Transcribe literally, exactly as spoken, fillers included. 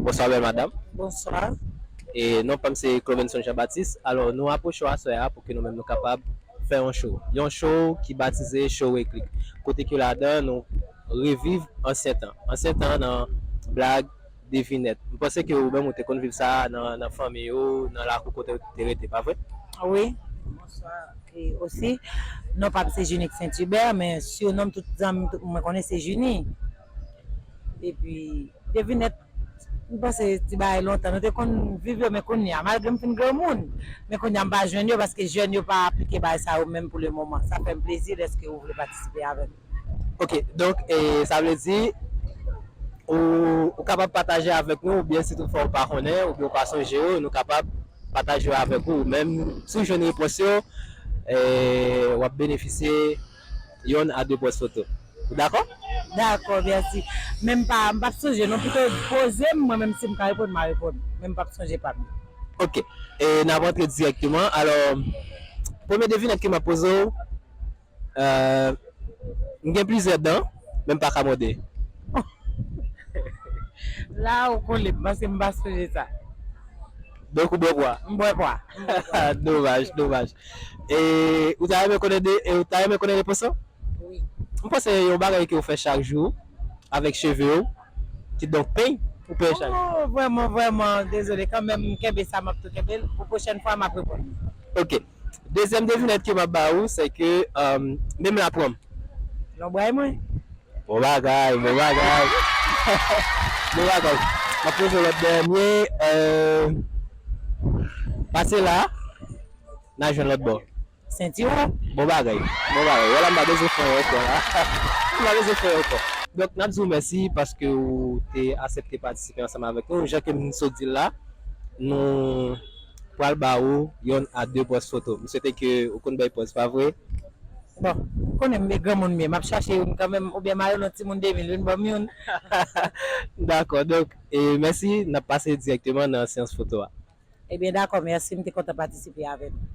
Bonswa, bèl madanm. Bonswa. E non pa m se Clovenson Jean Baptiste. Alò, nou apwoche w aswè a pou ke nou menm nou kapab fè yon show. Yon show ki batize Show Eklik. Kote ke ladan nou reviv ansyen tan. Ansyen tan nan blag, devinèt. M panse ke ou menm ou te konn viv sa nan, nan fanmi ou, nan lakou kote ou te rete, pa vre? Wi. Bonswa. E osi, non pa m se Junie Saint Hubert, men sinon tout zanmi, tout moun mwen konnen se Junie. Epi, devinèt, m panse ti bagay lontan, nou te konn viv yo, men kounye a, malgre m fin granmoun, men kounye a m pa jwenn yo, paske jèn yo pa aplike bagay sa yo menm pou le moman. Sa fè m plezi lèske ou vle patisipe avè m. Ok, donk, e, sa vle di, ou, ou kapab pataje avèk nou, oubyen si toutfwa ou pa konnen, oubyen ou pa sonje yo, nou kapab pataje yo avèk ou. Ou menm, si w jwenn repons yo, e, w ap benefisye yonn a de pòs foto. Ou dakò? Dakò, mèsi. Men m pa, m p ap sonje non, pito poze m, mwen menm si m ka reponn, m a reponn. Men m p ap sonje pa m. Ok. E n ap antre dirèkteman. Alò, premye devinèt ke m ap poze w, e, m gen plizyè dan, men m pa ka mòde. La ou kole m, paske m pa sonje sa. Donk ou bwè pwa? M bwè pwa. Domaj, domaj. E ou ta renmen konnen de, e ou ta renmen konnen repons lan? Wi. M panse yon bagay ke ou fè chak jou avèk cheve w, kidonk peny, ou peny chak jou. Oh, vrèman, vrèman, dezole. Kanmenm, m kenbe sa, m ap tou kenbe l. Pou pwochèn fwa, m ap reponn. Ok. Dezyèm devinèt ke m ap ba ou, se ke, um, menm la pran m. Lonbray mwen. Bon bagay, bon bagay. Bon bagay. M ap poze lòt dènye. Euh, pase la, n a jwenn lòt bò. Sentiwon. Bon bagay. Bon bagay. Wè la, m pa bezwen fè ankò la. M pa bezwen fè ankò. Donk, n ap di w mèsi paske ou te aksepte patisipe ansanm avèk nou. Jan ke m sot di l la, nou pral ba ou yonn a de pòz foto. M swete ke ou konn bay pòz, pa vre? Bon, ou konnen m granmoun m ye, m ap chache youn kanmenm, oubyen m al nan timoun de mil, youn ban m youn. Dakò, donk, e mèsi, n ap pase dirèkteman nan seyans foto a. Ebyen, dakò, mèsi, m te kontan patisipe avè nou.